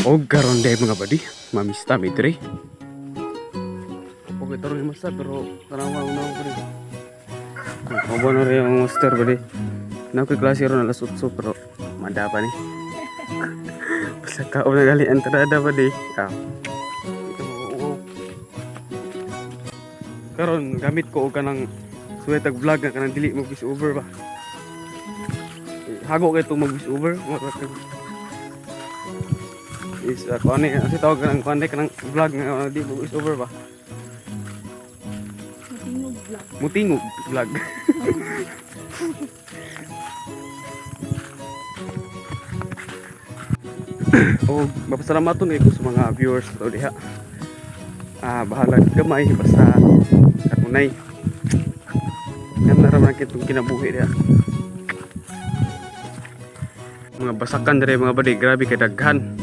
Og karon day, mga badi, mamista mi diri. Okay, tarong ni master, pero tanawa una ko rin. Mao na rin ang master, badi. Na ko klase ron alas 8, pero mada pa ni. Basta kaon na gali entrada, badi. Ah. Ito mo. Karon gamit ko og kanang suwetag vlog nga kanang dili mag voice over ba. Eh, hago kay itong mag voice over. Is kung ano kasi tawag kanang kuan kanang vlog nga di mag voice over ba. Matingog vlog. Mutingog vlog. O mapasalamaton kay ko sa mga viewers to diha. Ah, bahala gamay, basta kanunay. Yan na raman kitong kinabuhi diha. Mga basakan dire, mga badi, grabe kay daghan.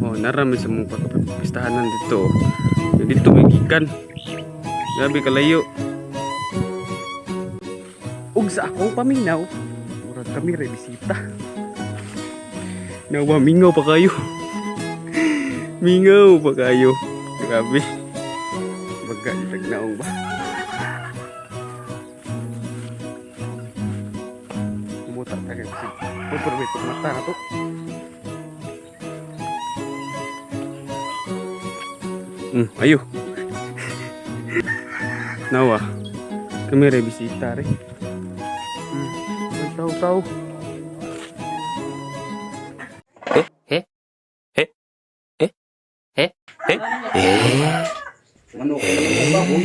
Oh, narami sa mga pagkapistahanan dito. Dito may gikan. Grabe kalayo. Ug sa akong paminaw, murag kami re bisita. Nawa, mingaw pa kayo. Mingaw pa kayo. Grabe. Baga itag naong ba. Kumuta ta kay kasi. Pero may mata na to. Ayo. Nawa. Kami re bisita re. Ay, tao tao. Eh? Eh? Eh? Eh? Eh? Eh? Eh? Manok ng baboy.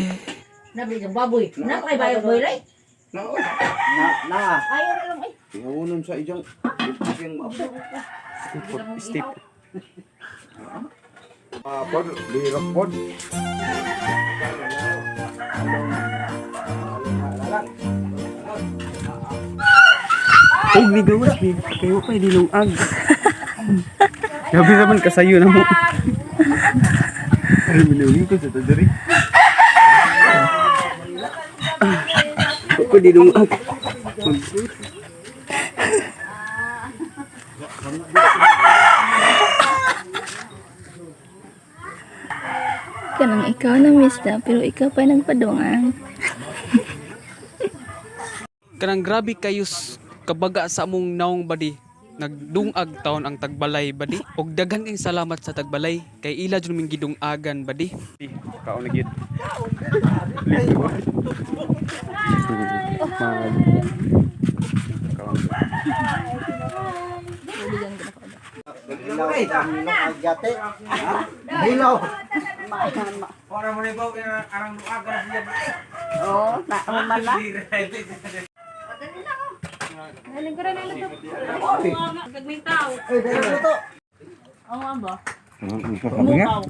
Nabi ng baboy. Na kay bayag boy lay. Na, na, na. Ayaw na lang ay. Tingunan sa iyang iyang maabot. Step, step. Ah, pod, lirap pod. Og ni gawas ni kayo pa dinungag. Gabi naman kasayo na mo. Ay, minuwi ko sa tadari. Ko dinungag. Kanang ikaw na mista pero ikaw pa nagpadungang. Kanang grabe kayo kabaga sa among naong, badi. Nagdungag taon ang tagbalay, badi. Og daghan kayong salamat sa tagbalay kay ila jud ming gidungagan, badi. Kaon na gyud. Mag kaon. Hilaw. Oo, na man na. Galing ko rin ito. Gagmintaw. Eh, dahil ito. Oo nga ba? Ayaw.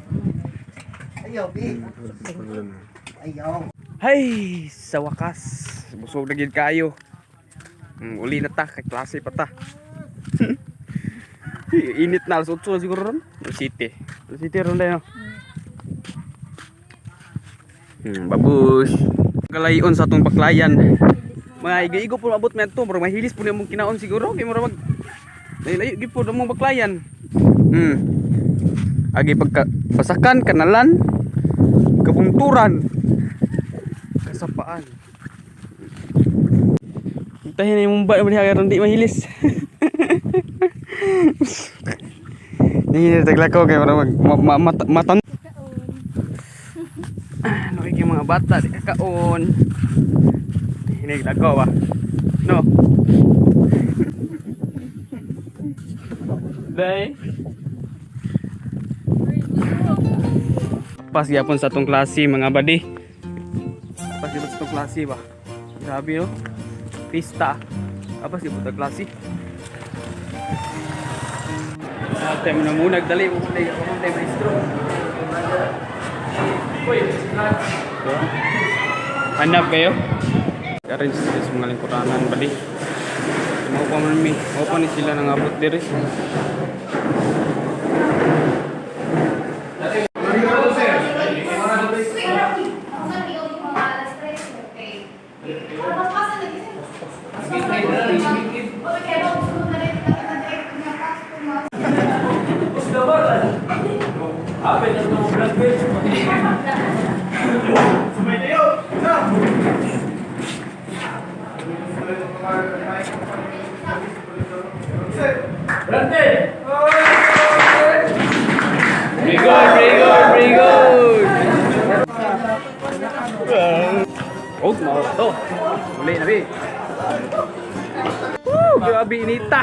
Ayaw, bi. Ayaw. Hay, sa wakas, busog na gyud kayo. Uli na ta kay klase pa ta. Init na, alas 8 na siguro ron. City. City ron tayo. Babush. Kalayon sa atong baklayan. Mga igo-igo po abot mi adto, murag mahilis po nimong kinaon siguro kay murag mag layo gyud po namong baklayan. Agi pagka basakan, kanalan, kabunturan, kasapaan. Tayo na yung mumba naman aron di mahilis. Hindi na taglakaw kay para mag ma, ma, mata, matan. Ano kay mga bata di kakaon. Hindi lakaw ba? No. Day. Pas gyapon sa atong klase, mga badi. Pas gyapon sa atong klase ba. Grabe no. Pista. Apa gyapon sa klase. Ate mo na muna dali mo muna ako muna maestro. Uy, hanap kayo. Arrange sila sa mga lingkuranan, bali. Mao pa man mi, mao pa ni sila nangabot diri. Very good, very good, very good. Oh, mao to. Uli na bi. Woo, grabe inita.